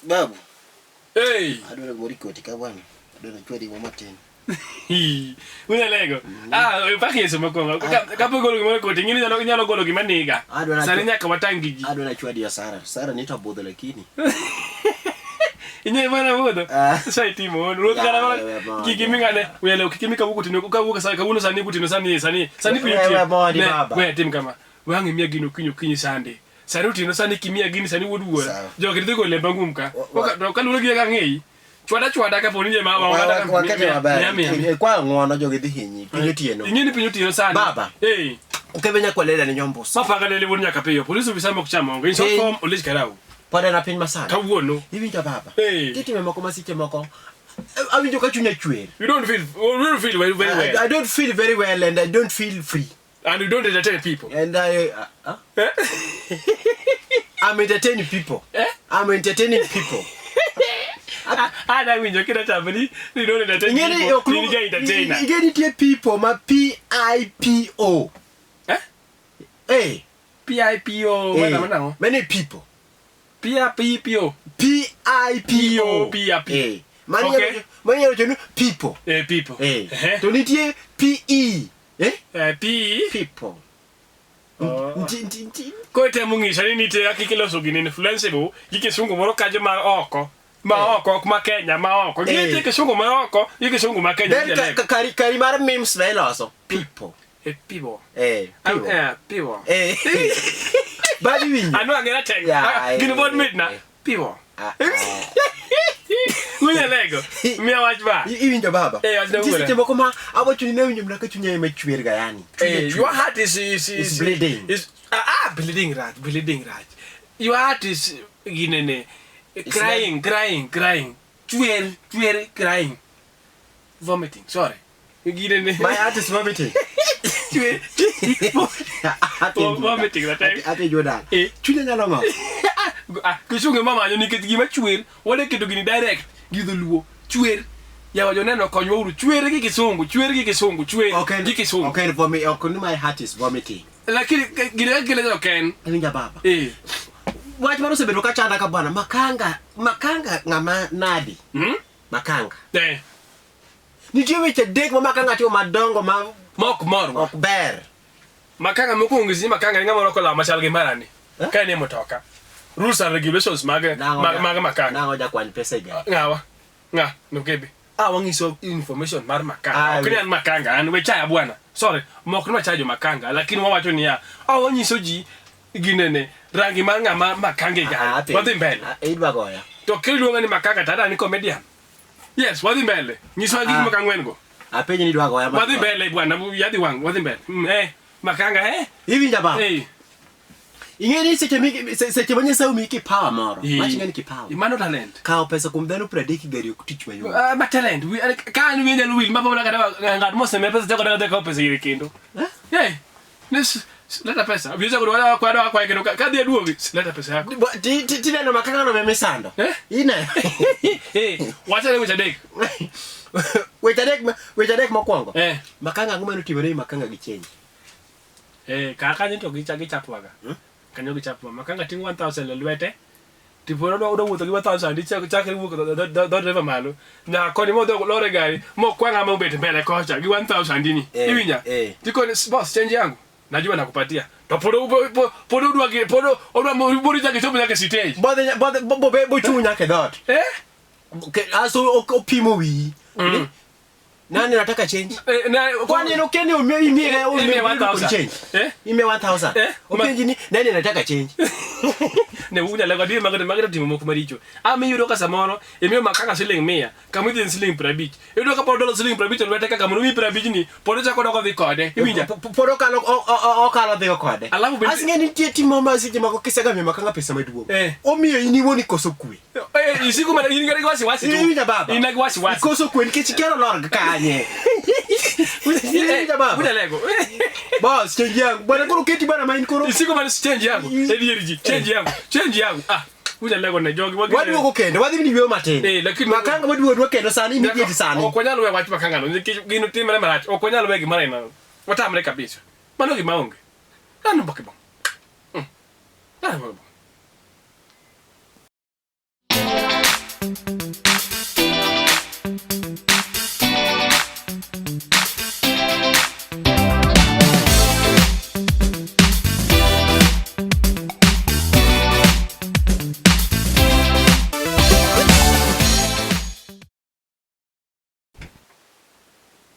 Babu. Hey. Adwaro gimoro ikoti ka bwana. Adwaro chwadi gimoro matin. Unalego. Ah, paki Yesu mokwongo. Kapo golo gimoro koti, ing'e ni inyalo golo gima niga. Sani nyaka watang' gi ji. Adwaro chwadi ya Sara. Sara ni to budho lakini. Inyalo mana budho. Ah. Sasa itimo. Ruoth kana mana kik imi ng'ane. Wele kik imi kawuok otieno kawuok sani kawuono sani otieno sani sani sani piny otieno. We tim kama. We ang' imiya gino okinyi okinyi sande. Sani otieno sani kimiya gini sani wuod wuora. Jogi dhi golo lemba ngum ka. To kaluwore gi kaka ang'eyi. Chwada chwada kapo ni ma ma wakete maber. Kwa ng'uono jogi dhi hinyi piny otieno. Ing'e ni piny otieno sani. Baba. Eh. Okebe nyakwalela ni nyombusa. Mapaka lele wuod nyaka piyo. Police officer mok chamo onge. In short form Olich Karau. Pod en a piny masani. Kawuono. Iwinjo baba. Eh. Kitime moko masiche moko. Awinjo ka chunya chwer. You don't feel very, very well. I don't feel very well and I don't feel free. And you don't entertain people. And I Eh? I'm entertaining people. Eh? I'm entertaining people. Ana winjo kida chamo ni you don't entertain people. Ni ga entertainer. Ing'e nitie people ma P I P O. Eh? Eh. P I P O. Eh. Mana nang'o? Many people. P I P P O. P I P O. P I P. Eh. Mano Okay. nyalo mano nyalo wacho ni people. Eh, people. Eh. Eh. To nitie P E. Eh? Eh, P. People. Oh. Nti nti nti. Koro temo ng'isa ni nitie kaka iloso gini influenceable gi kisungu moro kajo ma oko. Ma oko, ok ma Kenya, ma oko. Eh. Nitie kisungu ma oko, gi kisungu ma Kenya. Then kari mar memes na iloso. People. Eh, people. Eh. People. Eh, people. Eh. Badi winjo. Anwang'e na tek. Yeah, Ah, eh, Gino pod mitna. eh. People. Ah, ah. Winjo lego. Miya wach ba. Iwinjo baba. Eh, wachna Nitie wuora. seche moko ma awacho ni ne winjo mana ka chunya ema chwer ga yani. Chunya Eh, chwer. your heart is Is bleeding. Is bleeding rach, bleeding rach. Your heart is ginene crying, crying, crying. Chwer, chwer, crying. Vomiting, sorry. Ginene. My heart is vomiting. Chwer. Vomiting that time. Ate Jordan. Eh. Chunya nyalo ng'o. Ah, kisungu ema manyo nikech gima chwer, wade keto gini direct gi dholuo. Chwer. Yawa joneno konywa uru. Chwer gi kisungu, chwer gi kisungu, chwer gi kisungu. Ok en vomit, ok ni my heart is vomiting. Lakini gini kaka kile ok en. Iwinja baba. Eh. Wach moro osebedo ka chanda ka bwana, makanga, makanga ng'ama nadi? Hmm? Makanga. Eh. Nitie weche adek ma makanga timo madongo ma Mok morwa. ok ber. Makanga mokwongo nyisi ni makanga en ng'ama orwako law machal gi marani. Eh? Ka en e mtoka. Rules and regulations mag Nang'o mag, ja- mag makanga. Nang'o jakwany pesa e gari? Ng'awa? Ng'a? Nokebe. Ah, wangiso information mar makanga. Ah, Ok ni an makanga, an wechaya bwana. Sorry, mok ni wachajo makanga, lakini wawacho niya, ah wanyiso ji ginene rangi mar ng'ama makanga e Ah, gari. apenjo. Wadhi mbele. Ah, idwa goya. To kiluonga ni makanga to adani comedian. Yes, wadhi mbele. Nyiswa gik Ah. moko ang'wen go. Apenjo ni idwa goya. ma- Wadhi mbele bwana, yadhi wang', wadhi mbele. Makanga eh? Iwinja baba. Eh. Ing'e ni seche seche ma Nyasaye omiyi kipawa moro, Eh. wach ing'e ni kipawa. Mano talent. Kawo pesa kuom dhano 30 e gari ok tich mayot. Ah, ma talent. Ka an wiya nyalo wil ma pamona kata ng'at mosemiya pesa chako daka kawo pesa ire kendo. Eh? Eh. Leta pesa. Wiya chako dwa kwa dwa kwa kendo ka dhi aduogi, leta pesa yako. Tineno makanga no misando. Eh? Ine. Eh, wacha ne weche adek. Weche adek mokwongo. Eh. Makanga ang'o mane otimore ni makanga gi change? Eh, ka kanyo to gicha gichapwaga. Kanyo gichapwa. Makanga ting'o 1000 e lwete. Tipo odwa odwa wuotho gi 1000 ichako chakre wuok dho driver malo. Nyaka koni modho lor e gari mokwa ng'ama obet mbele kocha gi 1000 dini. Eh, Iwinja? eh. Tikoni boss change yangu. Najua nakupatia. To pod pod odwa gi pod odwa pod chako chopo nyaka e stage. Bodhi bodhi bo bo bochung' nyaka e dhoot. Eh? Aso opimo wiyi. Nani nataka change? Eh, Kwani en okia ni imiye Imiye 1000. change? Eh? Imiye 1000. Eh? Openji ni nani nataka change? Ne unyalo go diri mago timo moko maricho. Ama iyudo ka samoro imiyo makanga siling 100, kama idhi en siling 50. Iyudo ka pod odolo siling 50 e lwete kaka mondo omiyi 50 ni, pod ochako odok odhi kode. Iwinja? Pod okalo okalo dhigo kode. Alafu bende- As ing'e ni nitie tim moro ma seche moko kisega miyo makanga pesa maduong'. Eh. Omiyo in iwuon ikoso kwe. Eh, isiko mana in gi wasi wasi tu. Iwinja baba? In gi wasi wasi. Ikoso kwe nikech ikiaro lor kanye. Iwinja baba? Unyalego. Boss, change yangu. Bwana koro keti bwana ma in koro. Isiko mana change yangu. E dier ji, change yangu. Change yangu. Ah, unyalego ne jogi wagi. Waduogo kendo, wadhi ni yweyo matin. Eh, lakini Makanga waduogo kendo sani immediate sani. Ok wanyal weyo wach makanga no nikech gino timre marach. Ok wanyal weyo gimoro aina. Watamre kabisa. Mano gima onge. Nano boke bo. Nano boke bo.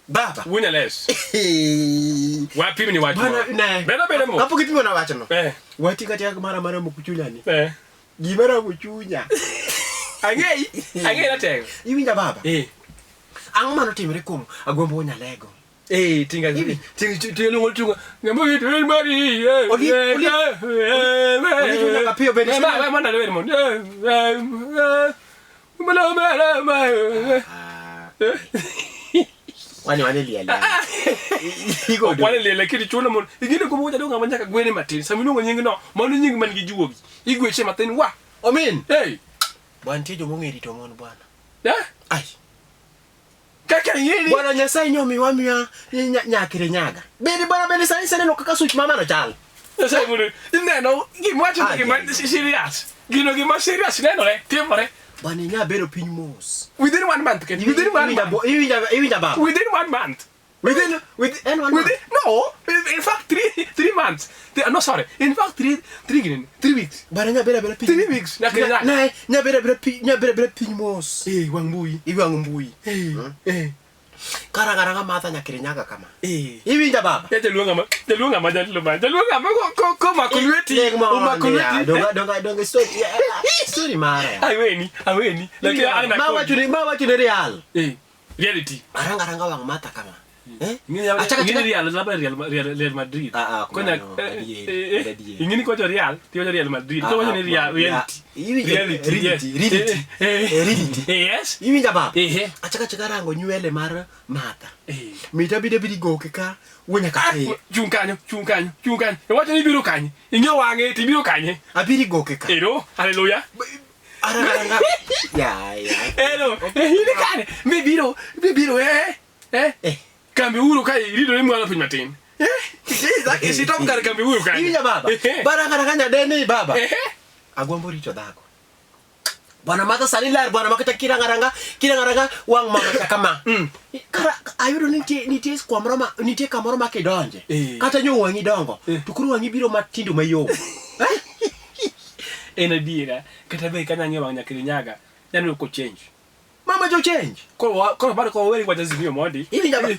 Baba. Wunya les. Wapim ni wach. Bwana ne. Beda beda mo. Kapok ipimo na wachno. Eh. Wati kata mara mara mokuchunya ni. Eh. Gima ramo chunya. Ang'eyi. Ang'eyi ratego. Iwinja baba? Eh. Ang'o manotimore kuom agwambo Onyalego? Eh, tinga tinga tinga lungo tunga. Ngambo gitu mari. Oli- oli- Oli chunya kapiyo bende. Ma ma ma na mo. Eh eh. Ma ma ma. Ah. Wani wane liel. Igo. Wale liel lakini chuno mon. Igine ko moja donga manyaka gwene matin. Sami luongo nying no, mano nying man gi juogi. Igweche matin wa. Omin. Hey. Bwana nitie joma ong'e rito mon bwana. Eh? Ai. Kaka ing'eni. Bwana Nyasaye nyomiwa miya nyakire nyaga. Bende bwana bende sani seneno kaka such mamano chal. Nyasaye mondo ineno gima wacho Ai, gima ai. serious. Gino gima serious nenore, timore. Bwana inya bedo piny mos. Within one month, Ken. Within one Iwinja month. iwinja baba. Within one month. Within en one month. Within, no, in fact, 3 months. No, sorry. In fact, 3 weeks. Bwana nya bedo abeda piny. 3 weeks. Nyaka Nya- nyaga. Ne, nya bedo abeda piny, nya bedo abeda piny mos. Eh, wang' mbui. Iwang' mbui. Eh, eh, Karang'arang'a Martha nyakire nyaga kama. eh. Iwinja baba. Ya jaluo ng'ama, jaluo ng'ama jaluo ma, jaluo ng'ama ko komako lweti, Leg mondi omako ya, lweti. Donga donga donga story. Story mara. ya. Aweni, aweni. Lakini an Ma wacho ni ma wacho ni real. Eh, reality. Aranga aranga wang' Martha kama. Eh? Ing'eni Achaka ing'eni chaka. Real, labda Real Real Real Madrid. Ah, ah, Konya kumano, adier, adier. Ing'eni kocho Real, tiwacho Real Madrid. Ah, To wacho ah, ni Real, ya. reality. Iwinjo- Reality, yes. reality, reality. Eh, eh. Eh, reality. Eh, yes. Iwinja baba. Ehe. Achaka chaka rango nywele mar Martha. Eh. Mita bide bidi goke ka wuonya Ah, ka piyo. chung kanyo, chung kanyo, chung kanyo. Iwacho ni ibiro kanye. Ing'eyo wang'e to ibiro kanye. Abiri goke ka. Ero, haleluya. Aranga aranga. Ya ya. Ero, eh, in kanye. Mibiro, mibiro eh. Eh. Eh. Kambi uru ka iridore mwalo piny matin. Eh. Isitop kar kambi uru kanyo. Iwinja baba. Eh. Baranga aranga nyadeni baba. Eh. Agwambo rito dhako. Bwana Martha sani ler bwana makata kirangaranga kirangaranga wang' mama cha kama. Kara ayudo ni nitie nitie kamoro ma nitie kamoro ma kidonje. Eh. Kata nyo wang'i dongo. Eh. To koro wang'i biro matindo mayom. Eh? En adiera, kata be kanya ng'iyo wang' nyakiri nyaga, nyaneno ko change. Mama jo change. Koro koro bado ko weri wacha zimio mondi. Iwinja ba-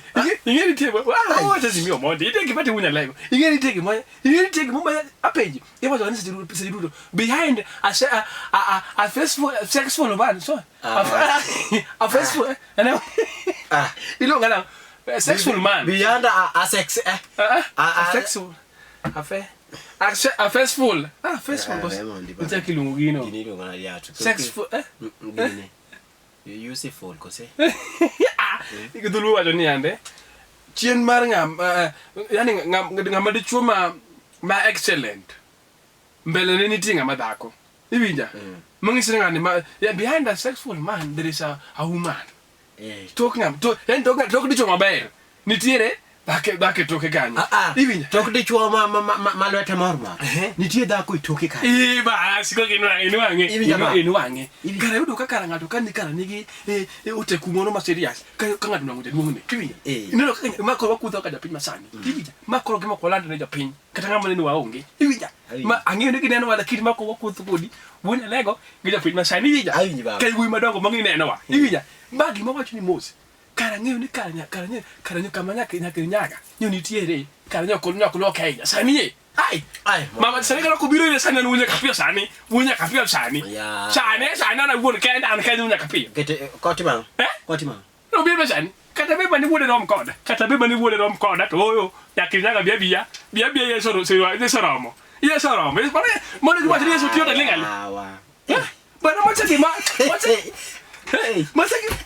Ing'e nitie ah wacha zimio mondi. Nitie gima timo nyalego. Ing'e nitie gima ing'e nitie gima apenji. Iwacho ni seche duto seche duto behind a se- a a a faithful sexful man so a a faithful and Ah. iluongo nang'o? A sexful man. Beyond a sex eh. Ah, Ah, a ah. sexful. A fe a se- a faithful. Ah faithful. Ah, boss. Raymond, baba. Nitie kiluongo gino. Gini iluongo nade yato? Sexful eh? Gini. You useful kose. Ah, dholuo wacho ni yande chien mar ng'ama yani ng'ama dichuo ma ma excellent mbele ne nitie ng'ama dhako iwinja mang'isi ni ng'ani ma yeah, behind a successful man there is a woman Eh. tok ng'ama to yani tok tok dichuo maber nitiere dhako dhako e toke kanyo Ah ah. iwinja Tok dichuo ma ma ma ma lwete mor mor. Ehe. Nitie dhako e toke kanyo. Ii, bas koko inwang'e inwang'e Iwinja ba? inwang'e Iwinja. kara yudo ka kara ng'ato ka ni kara nigi eh, eh, oteku moro ma serious ka ka ng'ato nwang'o jaduong'ne iwinja Eh. ineno kaka ma koro wakudho kaka japiny masani iwinja ma koro gima ok walando ne japiny kata ng'ama neno waonge iwinja Awinjo. ma ang'eyo ni gineno wa lakini ma koro wakudho kodi wuon Alego gi japiny masani iwinja Awinjo baba. ka wuoyi madongo ma ginenowa iwinja ma gima wacho ni mos kara ang'eyo ni kara nya kara nya kara nya kama nyaka nyaka nyaga nyo nitiere kara nyok nyok loke ahinya sani e ai Ai. Mama sani kata kobiro ire sani an wuon nyaka piyo sani, wuon nyaka piyo sani. Ya. Sani sani an awuon kenda an kenda wuon nyaka piyo. Kete koti bang. Eh? Koti bang. Nobiro sani. Kata be mani wuode rom koda. Kata be mani wuode rom koda to oyo nyaka nyaka biya biya. Biya biya Yesu Yesu romo. Yesu romo. Yesu mano mano gima Yesu tiyo to lingali. Awa. Eh? Bana macha gima macha Hey. macha gima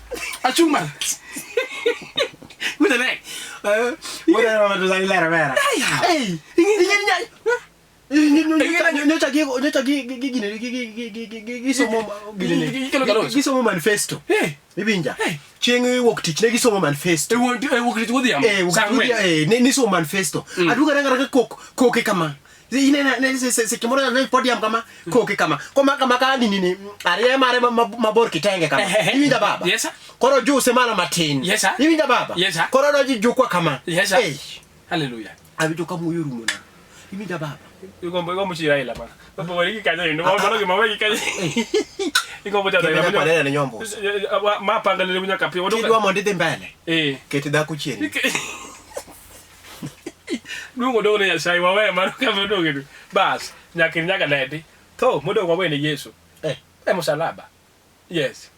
achung' malo. Wuod Alek. Wuod mama to sani lera mera. Hey. Nyocha gi nyocha gi gi gi gi gi gi gi gi gi somo ginene. Gikelo Kalonzo. Gisomo manifesto. Eh. Iwinja. Eh. Chieng' wuok tich ne gisomo manifesto. E wuon e wuok tich godhiambo. Eh, Saa ang'wen. ne nisomo manifesto. Aduogo aranga ranga kok koke kama. Inena ne seche moro ne podium kama koke kama. Koma kama ka nini ni ariye mare mabor kitenge kama. Iwinja baba. Yes sir. Koro juse mana matin. Yes sir. Iwinja baba. Yes sir. Koro doji jukwa kama. Yes sir. Eh. Hallelujah. Awinjo ka muyo rumo na. Iwinja baba. Igombo igombo chi Raila bana. Baba weri kanyo ino. Mano gima wegi kanyo. Igombo cha Kendo Raila. kwadera ne nyombo. Ma panga le nyaka pi. Kidwa mondo idhi mbele. Eh. Ket dhako chien. Duongo dong ne Nyasaye wawe mano kama dong edu. Bas, nyaka nyaka nedi. Tho modong wawe ne Yesu. Eh. E musalaba. Yes.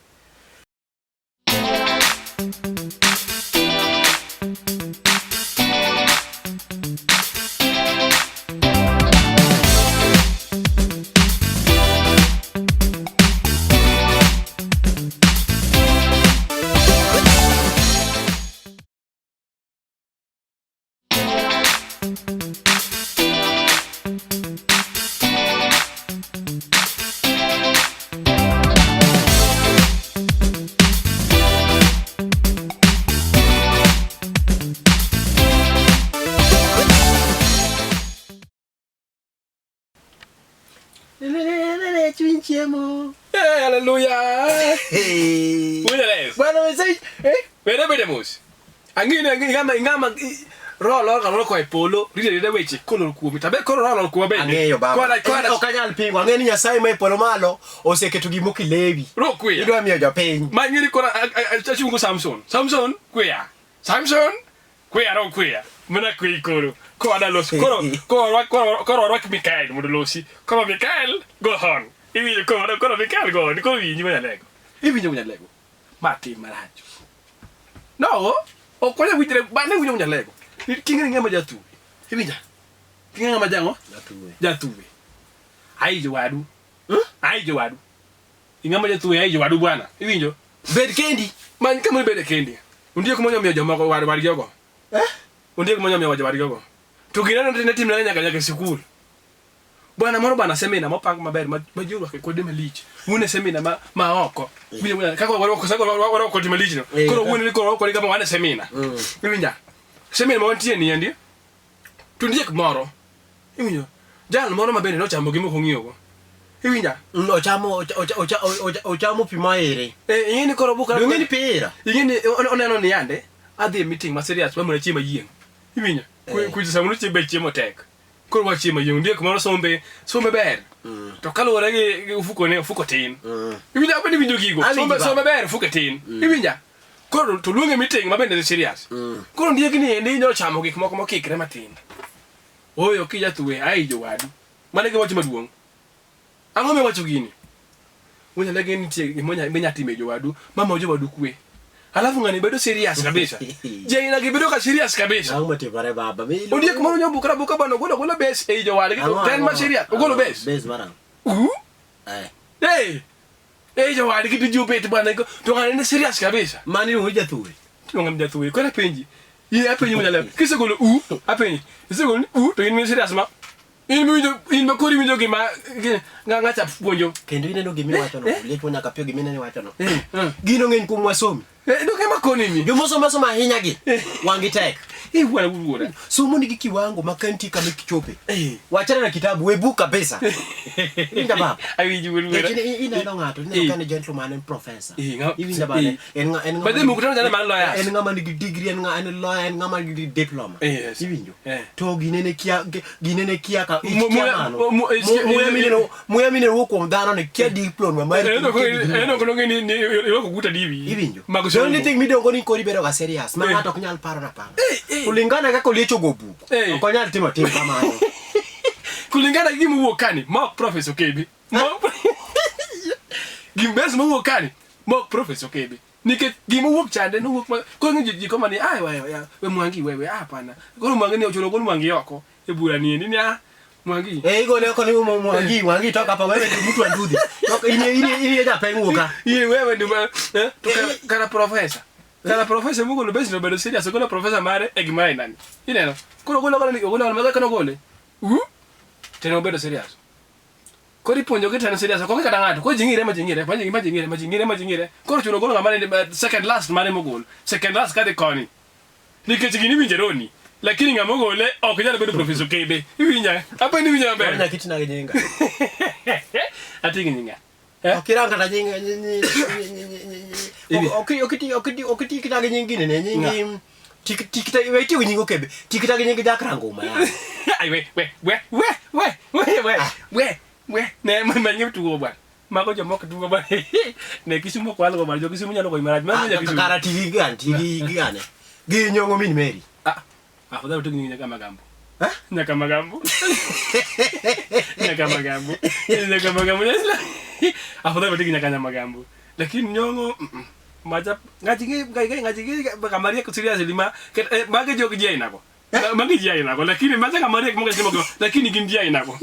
Chuny chiemo. Eh, hallelujah. Hey. Wuod Alex. Bwana wese eh Were bede mos. Ang'ini ang'ini ng'ama ng'ama roho lor ka lor koa e polo rito arita weche kolor kuomi to be koro roho lor kuoma bende. Ang'eyo baba. Kwana kwana Ok anyal pingo. Ang'eyo ni Nyasaye ma e polo malo oseketo gima okilewi. roho kweya. Idwa miyo jopiny. Ma ing'eni koro achungo Samson. Samson kweya. Samson kweya roho kweya. Mana kweyi koro. Koro losi. Koro koro koro koro orwak Mikael mondo losi. Koro Mikael go on. Iwinjo koro koro Mikael go on. Koro winji manyalego. Iwinjo manyalego. Ma tim marach. No, ok wanyal winjre, bane winjo manyalego. King'e ng'ama jathuwe. Iwinja? King'e ng'ama jang'o? Jathuwe. Ai jowadu. Ai jowadu. Ing'ama jathuwe ai jowadu bwana. Iwinjo? Bed kendi. Many kama ibede kendi. Ondiek monyo miyo jomoko war wargi ogo. Eh? Ondiek monyo miyo jowadgi ogo. To gino ne timre nyaka nyaka e sikul. Bwana moro bana semina mopang maber ma ma ji orwako kode malich. Wuon e semina ma ma oko. Winjo wuon kaka warwako sako warwako koti malich no. Eh, Koro ka- wuon ni koro warwako kama wan e semina. Iwinja? Semina ma wantie ni endi. To ondiek moro. Iwinjo? Jal moro ma bende nochamo gima ok ong'iyogo. Iwinja? Ochamo ochamo pi maere. Eh, ing'e ni koro buka. Dong'e ni pi ira. Ing'e ni oneno ni yande adhi e meeting ma serious ma chiemo ayieng'. Iwinjo? Eh. Kucha sama nochiemo chiemo tek. Koro wachiemo ayieng'. Ondiek moro sombe sombe ber. To kaluwore gi ofuko ne ofuko tin. Iwinjo abende iwinjo gigo. Awinjo Sombe baba. sombe ber ofuko tin. Iwinja? Koro to luonge meeting ma bende ni serious. Koro ondiek ni endi nyalo chamo gik moko mokikre matin. Oyo kijathuwe ai jowadu. Mano e gima wacho maduong'. Ang'o miwacho gini? Wanyalo gi nitie gima minya timo e jowadu ma jowadu kwe. Alafu ng'ani bedo serious kabisa. Jaina gi bedo ka serious kabisa. Ang'o motimore baba? Ondiek moro nyobukre abuka bana ogolo agola bes ei jowadgi to ten ma serious ogolo bes. Bes marang'o? Uh? Eh. Hey! Ei jowadgi to ji obet bana to ng'ani ni serious kabisa. Mano iluongo ni jathuwe. Iluongo ni jathuwe. Koro apenji. In apenji manyalo. Kisegolo u, apenji. Isegolo ni u to in mi serious ma in miwinjo in ma koro iwinjo gima ng'acha puonjo. Kendo ineno gima iwachono. Liech ma nyaka piyo gima ineno iwachono. Eh, eh. Gino ng'eny kuom wasomi. Eh, dok ema koni mi. Jomosomo asomo ahinya gi. Wang'gi tek. Eh, wuora wuora. Somo nigi kiwango ma ka nitie kama ichope. Eh. Wachana na kitabu, we book kabisa. Iwinja baba. Awinji wuora wuora. Nikech ineno ng'ato, ineno ka en gentleman, en professor. Eh, Iwinja baba, eh. en ng'a en ng'ama But then mkutano jana mar lawyers. En ng'ama nigi degree, en ng'a en lawyer, en ng'ama nigi diploma. Yes. Iwinjo? Eh. To ginene kia ginene kia ka Mu- kia muya- mano. mu- eh, Muya mineno muya mineno wuok kuom dhano ni kia diploma mar Eh, no, kia degree. eh, no, no, ni ni irwako guta diwi. Iwinjo? Mag The only somo. thing midongo ni kori bedo ga serious ma Eh. ng'ato ok nyal paro na paro. Eh, eh. Kulingana kaka oliecho go buk. Eh. Ok onyal timo tim kamano. Kulingana gi gima owuok kani, ma ok Professor Kebi. Ma Gima bes mowuok kani, ma ok Professor Kebi. Nikech gima owuok chande nowuok ma koro ng'e ji koma ni ai we we Mwangi wewe ah hapana. Koro Mwangi ni ochuno gol Mwangi oko e bura ni endi ni ah Mwangi. Eh, igole oko ni Mwangi, Mwangi toka hapa wewe ni mtu wa nduthi. Toka ini ini ini japeng wuoka. Ye wewe ni ma eh, to kara, kara professor. Kara professor mogolo bes no bedo serious ogolo professor mare e gima inani. Ineno? Koro ogolo ogolo ni ogolo ogolo kano ogole. Uh? Teno obedo serious. Koro ipuonjo gi teno serious. Ok kata ng'ato. Koro ji ng'ire ma ji ng'ire, ma ji ma ji ng'ire, ma ji ng'ire, ma ji ng'ire. Koro chuno ogolo ng'ama ne second last mare mogol. Second last kadhi koni. Nikech gini iwinjo roni. Lakini ng'ama ogole ok nyal bedo professor Kebe. Iwinja? Apa ni iwinja maber? Nyaka itina gi nyinga. Ati gi nyinga. Eh? Ok irang kata nying ok ok ti ok ti ok ti kata gi nying gini ne nying tik tik ta we ti gi nying okebe. Ti kata gi nying Jack Ranguma. Ai we we we we we we we we we ne ma ma nying tugo bwana. Mago jomoko tugo bwana. Ne Kisumu kwalo bwana. Jo Kisumu nyalo goyi marach. Mago ja Kisumu. Kara ti gi gani ti gi gane. Gi nyongo min Mary. Ah. Afadhali utoke nying nyaka Magambo. Eh? Nyaka Magambo. Nyaka Magambo. Nyaka Magambo. Afadhali utoke nyaka Nyamagambo. Lakini nyongo maja ngaji ngi ngai ngaji ngi kamaria kusiria lima mage jok ji ainago. Mage ji ainago lakini maja kamaria moga timo go lakini gin ji ainago.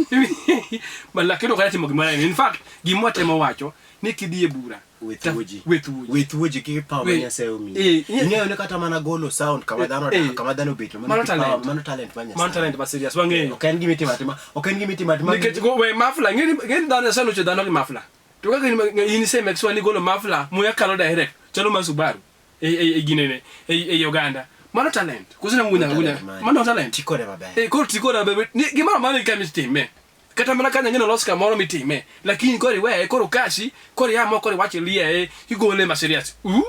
Ma lakini ok timo gimoro in fact gimwa temo wacho ni kidhi e bura Wethuoji. Wethuoji. Wethuoji gi power ma Nyasaye omiyi. Ing'eyo ni kata mana golo sound kama dhano odak, kama dhano obet, mano talent. Mano talent ma Nyasaye. Mano talent ma serious wang'eyo. Ok en gima itimo atima, ok en gima itimo atima. Nikech go we mafla, ng'eni ng'eni dhano Nyasaye nochwe dhano gi mafla. To kaka in in se make sure ni golo mafla muya kalo direct chalo mar Subaru e e e ginene e e Uganda. Mano talent. Koso na wunya wunya. Mano talent. Ti kode maber. Eh koro ti kode maber. Gimoro amora ni kama itime. Kata mana ka nyang'ino los kamoro mitime, lakini koro iweye, koro kasi, koro ia moko koro iwacho lieye, igole ma serious. U?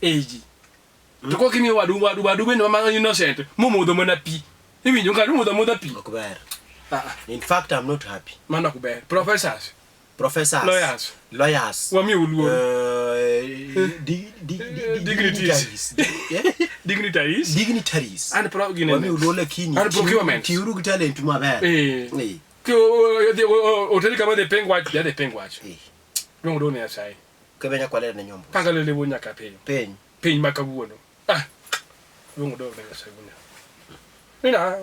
Eji. To kok imiyo wadu wadu wadu bende ma innocent, momodho mana pi. Iwinjo ka momodho amodha pi. Ok ber. Ah, ah. In fact, I'm not happy. Mano ok ber. Professors. Professors. Lawyers. Lawyers. Wamiyo luor. Dignitaries. Yeah? Dignitaries. Dignitaries. And pro ginene. Wamiyo luor lakini. And procurement. Tiuru gi talent maber. Eh. Eh. Ki oteri kama dhi peng wach, dhi peng wach. Eh. Dong do ne Nyasaye. Kebe nyakwalere ne nyombo. Panga lele wo nyaka piny. Piny. Piny ma kawuono. Ah. Dong do ne Nyasaye wuono. Nina.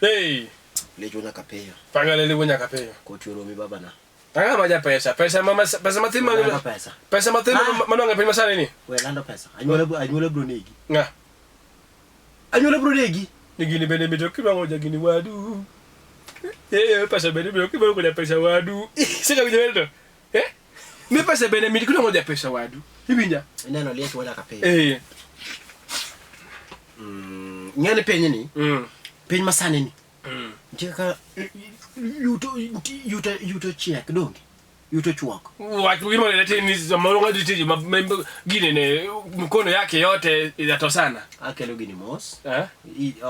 Hey, Lecho nyaka piyo. panga lele wo nyaka piyo. Kotwero mi babana. Panga maja pesa, pesa mama pesa mathin ma Lando pesa. pesa mathin Ah. manwang'o e piny masani ni. We lando pesa. Anyuola anyuola bro negi. Ng'a? Anyuola bro negi. Ni gini bende mito kidwang'o ja gini wadu. Eh, pesa bende mito kidwang'o ja pesa wadu. Sika winjo wendo. Eh? Ni pesa bende mito kidwang'o ja pesa wadu. Iwinja? Ineno liech wa nyaka piyo. Eh. Ng'eni piny ni, piny masani ni. Nitie kaka yuto yuto yuto chiek donge? Yuto chuok. Wach gima ne tin ni samoro ng'ato tiji ma gine ne mkono yake yote inatosana. Akelo gini mos. Eh?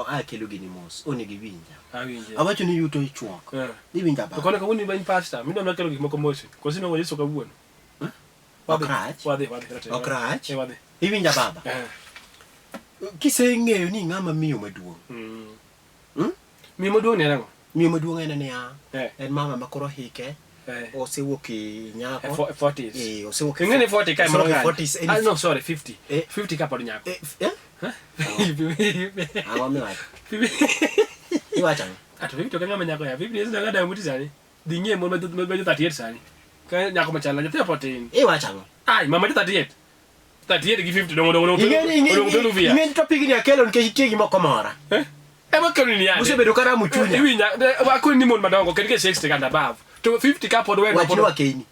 Akelo gini mos. Onego iwinja. Awinje. Awacho ni yuto chuok. Eh. Iwinja To ba. kono kawuono in pastor, midwa mana kelo gik moko mos. Koso inwang'o Yesu kawuono. Ok rach. Wadhi, wadhi. rateng. Ok rach. Eh, wadhi. Iwinja baba. Eh. Kiseng'eyo ni ng'ama miyo maduong'. Hmm? Miyo maduong' ni en ang'o? Miyo maduong' en niya. Eh. En mama ma koro hike. Eh. Osewuok e nyako. 40s. Eh, osewuok e Ing'e ni 40 ka osewuok e moro 40s. en- Ah, no, sorry, 50. Eh. 50 ka pod nyako. Eh, eh? Ang'o miwacho? Iwacho ang'o? Ato 50 ka ng'ama nyako ya. 50 years ng'ada muti sani. Dhi ng'ie mon ma 38 sani. Ka nyako machal nyathi pod tin. Iwacho ang'o? Ai, mama 38. 38 gi 50 dongo dongo dongo. Ing'e Dongo dongo via. ing'e topic ni akelo nikech nitie gima ok omora. Eh? Ema kelo ni yande. Osebedo ka ramo chunya. Iwinja, akoni ni mon madongo ket ke 60 and above. To 50 ka pod weno Wach ni wakeini.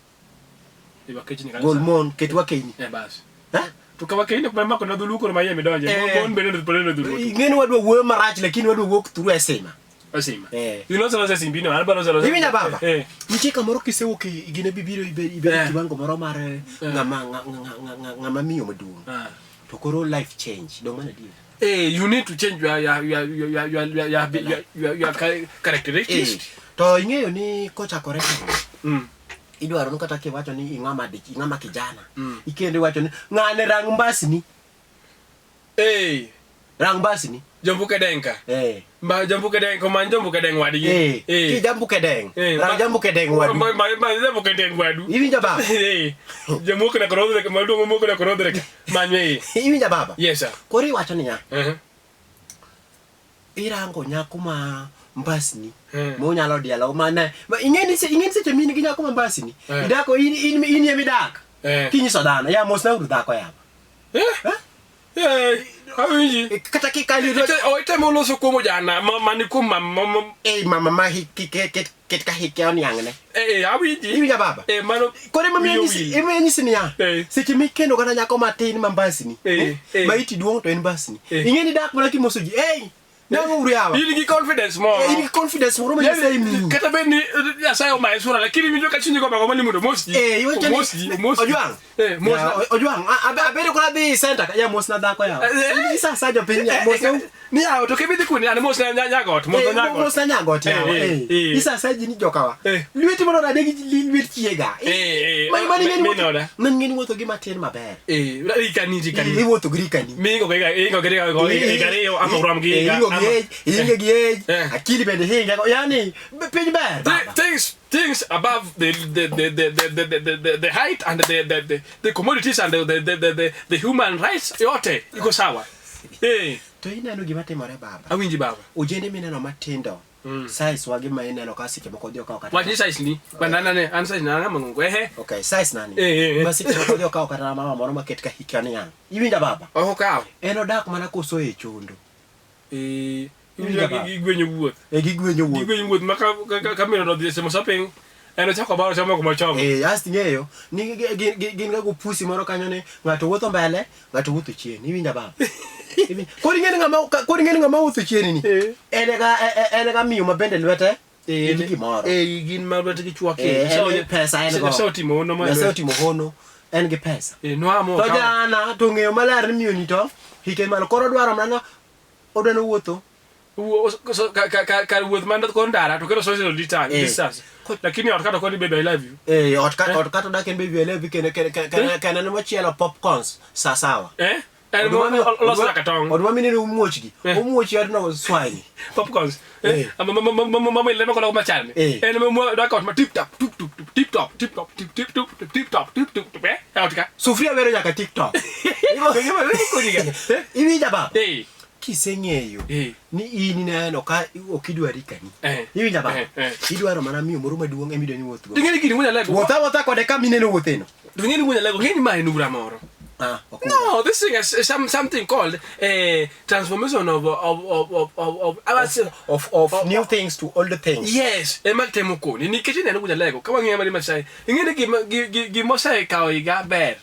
Wakechni kanisa. Gol mon, ket wakeini. Eh bas. Eh? To ka wakeini kuma mako na dhulu koro ma iye midonje. Eh. Mon bende pod neno dhulu. Ing'e ni wadwa wuoyo marach lakini wadwa wuok through e sima. Osima. Eh. Iloso loso simbino, an balo loso. Iwinja baba? Eh. Nitie kamoro kisewuok e gine bibiro ibedo Eh. kiwango moro mar ng'ama ng'ama miyo maduong'. Ah. To koro life change. Dong' mano adier. Eh, you need to change your your your your your your your, your, your, your characteristics. Eh. To ing'eyo ni kochakore chon, idwaro ni kata kiwacho ni ing'ama dich, ing'ama kijana. Ikendo iwacho ni ng'ane rang mbasni. Eh, Rang mbasni. jombuke denka. Eh. Ma jambu kedeng ko man jambu kedeng wadgi. Eh, ki jambu kedeng. Rang jambu kedeng wadu. Ma jambu kedeng wadu. Iwinjo baba? Eh. Jamuok na korodre ma luongo moko na korodre manye. Iwinjo baba? Yes sir. Koro iwacho niya. Uh-huh. Irango nyako ma mbasni munyalo dielo mane ing'eni ing'eni seche min gi nyako ma mbasni idako in in in ema idak kinyiso dhano ya mosna uru dhako yawa. Eh. Awinji. Kata kikali Oitemo loso kuom ojana mani kuom mama. Eh mama ma hiki ket ket ka hike oniang'ne. Eh awinji. Iwinja baba? Eh mano. Koro ema imiyo nyisi niya. Seche mikendo kata nyako matin ma mbasni. Ma iti duong' to en mbasni. Ing'eni dak mana kimoso ji. Ei! Nang'o uru yawa? In gi confidence moro. In gi confidence moro ma Nyasaye miyi. Kata bed ni Nyasaye omaye sura lakini winjo ka chunyi gombo agomba ni mondo omos ji. Eh, iwacho ni Omos ji, omos ji. Ojwang'. Eh, mos na. Ojwang', abedo kod adhi center ya mos na dhako yawa. In gi sa sa jopiny ya mos na. Ni yawa to kibidhi kuoni an mos na nyagot, mos na nyagot. Mos na nyagot yawa. Isa sa ji ni jokawa. Lweti moro nade gi lwet chiega. Ma ma ni ng'eni wuotho gi matin maber. Eh, rikani rikani. Iwuotho gi rikani. Mingo gi ingo gi higa ariyo ama urom gi higa. Ingo gi age, inge gi age, akili bende hinge. Yani piny ber. Things above the height and the commodities and the human rights yote iko sawa. Eh. To ineno gima timore baba. Awinji baba. Ojende mineno matindo. Size wagi ma ineno ka seche moko odhi okawo kata. Wach ni size ni. Banana ne an size na ng'ama ng'ongo ehe. Okay, size nani? Ma seche moko odhi okawo kata mama moro maket ka hike niang'. Iwinja baba? Ok okawo. En odak mana koso e chondo. Eh. Gigwenyo wuoth. Eh, gigwenyo wuoth. Gigwenyo wuoth ma ka miyo odhi timo shopping en ochako baro chamo kuma chomo. Eh, asti ng'eyo ni gin ga go pusi moro kanyo ni ng'ato wuotho mbele, ng'ato wuotho chien. Iwinja baba? Koro ing'eni ng'ama koro ing'eni ng'ama wuotho chien ni. En ga miyo ma bende lwete nigi gimoro. Eh, gin ma lwetgi chwaki. En pesa en go. Nyasaye otimo hono ma. Nyasaye otimo hono. En gi pesa. Eh, noamo. To jana to ng'eyo maler ni miyo ni to hike malo koro dwaro mana odwaro wuotho. Kar wuoth man kor ndara to kelo social distance. Lakini ot kata koni baby I love you. Eh, ot ka ot kata odak en baby I love you kendo kendo ne machielo popcorns sa sawa. Eh? En los nyaka tong'. Odwa mineno umuoch gi. Umuoch yadno swali. Popcorns. Eh. Mama ile mako machal. En mo dak ot ma tip tap tup tup tup tip top tip top tip tip tup tip top tip tup tup eh ot ka. Sufria wero nyaka TikTok. Iwinja baba? Eh. Kiseng'eyo ni in ineno ka ok idwar rikani. Iwinja baba? Idwaro mana miyo moro maduong' ema idwa ni wuothgo. Ing'eni gini wuon Alego. Wuoth awuotha kode kama ineno wuotheno. To ing'eni wuon Alego, ing'eni ma en ura moro. Ah, ok. No, this thing is something called transformation of new things to old things. Yes, ema temo koni. Nikech ineno wuon Alego, ka wang'iyo mari Masai, ing'eni gima osekawo higa ber.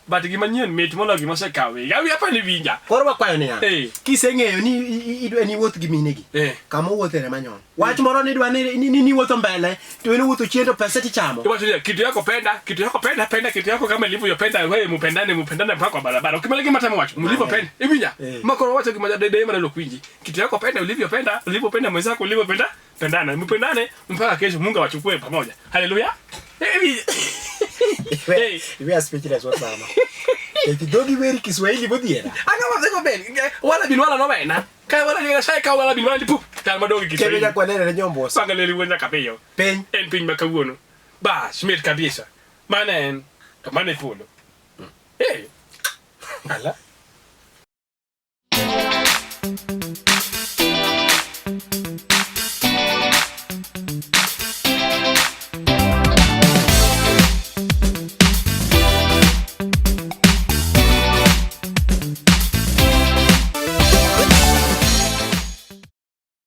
But gima nyien mit moloyo gima osekawo higa. Awi apa ni winja. Koro wakwayo niya. Kiseng'eyo ni idwa ni wuoth gi minegi. Kama owuothe ema nyon. Wach moro ni idwa ni wuotho mbele, to en owuotho chien to pesa tichamo. Iwacho niya, kitu yako penda, kitu yako penda, penda kitu yako kama ilivyopenda wewe, mupendane, mupendane mpaka kwa barabara. Ukimaliza gima temo wacho, mlivyopenda. Iwinja. Ma koro wacho gima dede mana lokwinji. Kitu yako penda ulivyopenda, ulivyopenda mwenzako, ulivyopenda, pendana. Mpendane mpaka kesho Mungu awachukue pamoja. Haleluya. We are speechless what mama. Eti dhogi weri Kiswahili bodhiera. Anga wazeko ben. Wala bin wala no wena. Ka wala ni sai ka wala bin wala pup. Tal madogi Kiswahili. Kendo jakwa nene nyombo. Panga leli wenza kapiyo. Piny. En piny ma kawuono. Bas, mit kabisa. Mana en to mana e polo. Eh. Ala.